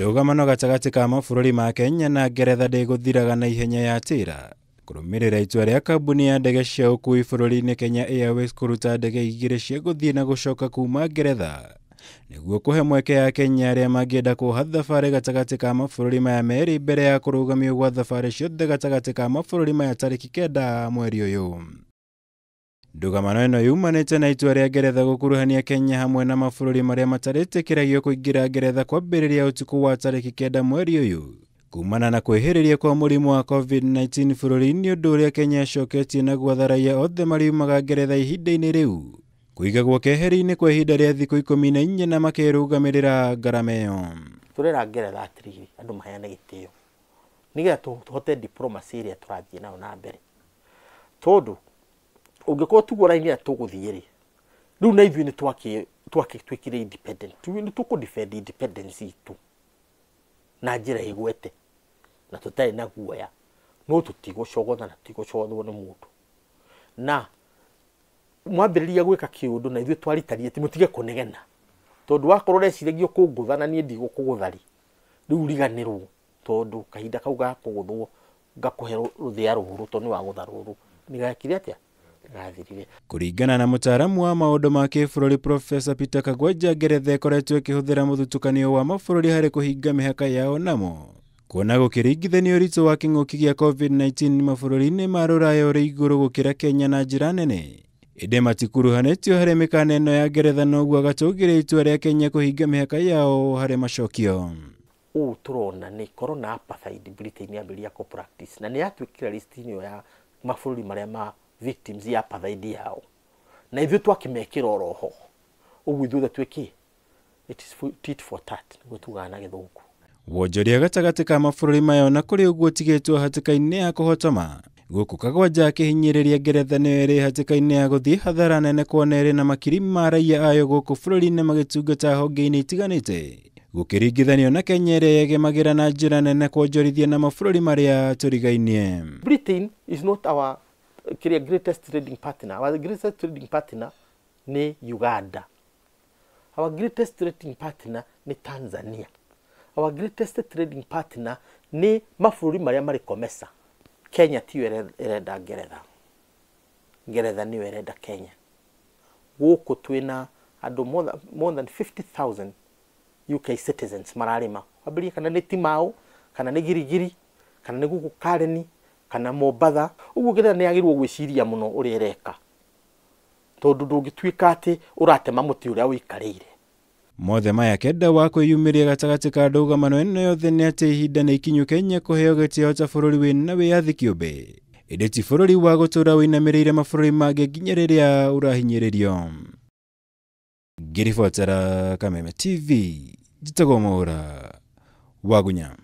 Ndũgamano gatagatĩ ka mabũrũri ma Kenya na Ngeretha ndĩgũthiraga na ihenya ya tĩra kũrũmĩrĩra itua rĩa kambuni ya ndege cia ũkuui bũrũri-inĩ Kenya Airways kũruta ndege igĩrĩ cia gũthiĩ na gũcoka kuma Ngeretha nĩguo kũhe mweke ya Kenya arĩa mangĩenda kuoha thabarĩ gatagatĩ ka mabũrũri maya merĩ mbere ya kũrũgamio gwa thabarĩ ciothe gatagatĩ ka mabũrũri maya tarĩki 9 mweri ũyũ. Ndũgamano ĩno yumanĩte na itua rĩa Ngeretha gũkuruhania Kenya hamwe na mabũrũri marĩa matarĩtĩkĩragio kũingĩra Ngeretha kwambĩrĩria ũtukũ wa tarĩki 9 mweri ũyũ kumana na kwĩhĩrĩria kwa mũrimũ wa COVID-19 bũrũri-inĩ, ũndũ ũrĩa Kenya ĩcoketie na gwatha raia othe mariumaga Ngeretha ihinda-inĩ rĩu kũigagwo keheri-inĩ kwa ihinda rĩa thikũ 14 na makerũgamĩrĩra ngarama ĩyo. Tũrera Ngeretha atĩrĩrĩ, andũ maheane gĩtĩo nĩgetha tũhote diplomacy ĩrĩa tũrathiĩ nayo na mbere, tondũ ũngĩkorwo tiguo raini ĩrĩa tũgũthiĩ rĩ, rĩu na ithuĩ nĩ twakĩtuĩkire independent, nĩ tũkũ defend independence itũ na njĩra ĩgwete na tũtarĩ na guoya, no tũtigũcogotha na tũtigũcogothwo nĩ mũndũ. Na mwambĩrĩria gwĩka kĩũndũ na ithuĩ twaritarie ti mũtige kũnegena, tondũ wakorwo ũreciragia kũngũtha na niĩ ndigũkũgũtha rĩ, rĩu riganĩrwo, tondũ kahinda kau ga kũgũthwo ngakũhe rũthĩa rũrũ, tondũ nĩ wagũtha rũrũ nĩgekire atĩa, nĩgathirire. Kũringana na mũtaaramu wa maũndũ ma kĩbũrũri Professor Peter Kagwanja, Ngeretha ĩkoretwo ĩkĩhũthĩra mũthutũkanio wa mabũrũri harĩ kũhinga mĩhaka yao namo kuona gũkĩringithanio ũritũ wa kĩng'ũki gĩa COVID-19 mabũrũri-inĩ ma rũraya ũrĩ igũrũ gũkĩra Kenya na njĩra nene, ĩndĩ matikuruhanĩtio harĩ mĩkana ĩno ya Ngeretha, noguo agatũgĩria itua rĩa Kenya kũhinga mĩhaka yao harĩ macokio. Ũũ tũrona nĩ corona apartheid Britain yambĩrĩria kũ practice na nĩ yatuĩkire list-inĩ ĩyo ya mabũrũri marĩa ma victims ya apartheid yao, na ithuĩ twakĩmekĩra oroho ũguo ithuothe twĩkĩ, it is tit for tat nĩguo tugaga na Gĩthũngũ. Wonjoria gatagatĩ ka mabũrũri maya ona kũrĩ ũguo ũtigĩtwo hatĩka-inĩ ya kũhotoma, gũkũ Kagwanja akĩhinyĩrĩria Ngeretha nĩyo ĩrĩ hatĩka-inĩ ya gũthiĩ hathara nene kuona ĩrĩ na makiri ma raia ayo gũkũ bũrũri-inĩ magĩtungata honge-inĩ itiganĩte gũkĩringithanio na Kenya ĩrĩa yegemagĩra na njĩra nene kwonjorithia na mabũrũri marĩa tũrigainie. Britain is not our kĩrĩa greatest trading partner. Our greatest trading partner nĩ Uganda. Our greatest trading partner nĩ Tanzania. Our greatest trading partner nĩ mabũrũri marĩa marĩ COMESA. Kenya tiyo ĩrenda Ngeretha, Ngeretha nĩyo ĩrenda Kenya. Gũkũ twĩna andũ more than 50,000 UK citizens mararĩma, wambĩrĩrie kana nĩ Timau, kana nĩ Girigiri, kana nĩ gũkũ Kareni, kana Mombatha. Ũguo Ngeretha nĩ yagĩrĩirwo gwĩciria mũno ũrĩa ĩreka, tondũ ndũngĩtuĩka atĩ ũratema mũtĩ ũrĩa ũikarĩire. Mothe maya kenda wa kwĩyumĩria gatagatĩ ka ndũgamano ĩno yothe nĩ atĩ ihinda nĩ ikinyu Kenya kũheo gĩtĩo ta bũrũri wĩna wĩyathi kĩũmbe, ĩndĩ ti bũrũri wa gũtũũra wĩinamĩrĩire mabũrũri mangĩ nginya rĩrĩa ũrahinyĩrĩrio. Ngĩribotera Kameme TV, njĩtagwo Mwaũra Wagunya.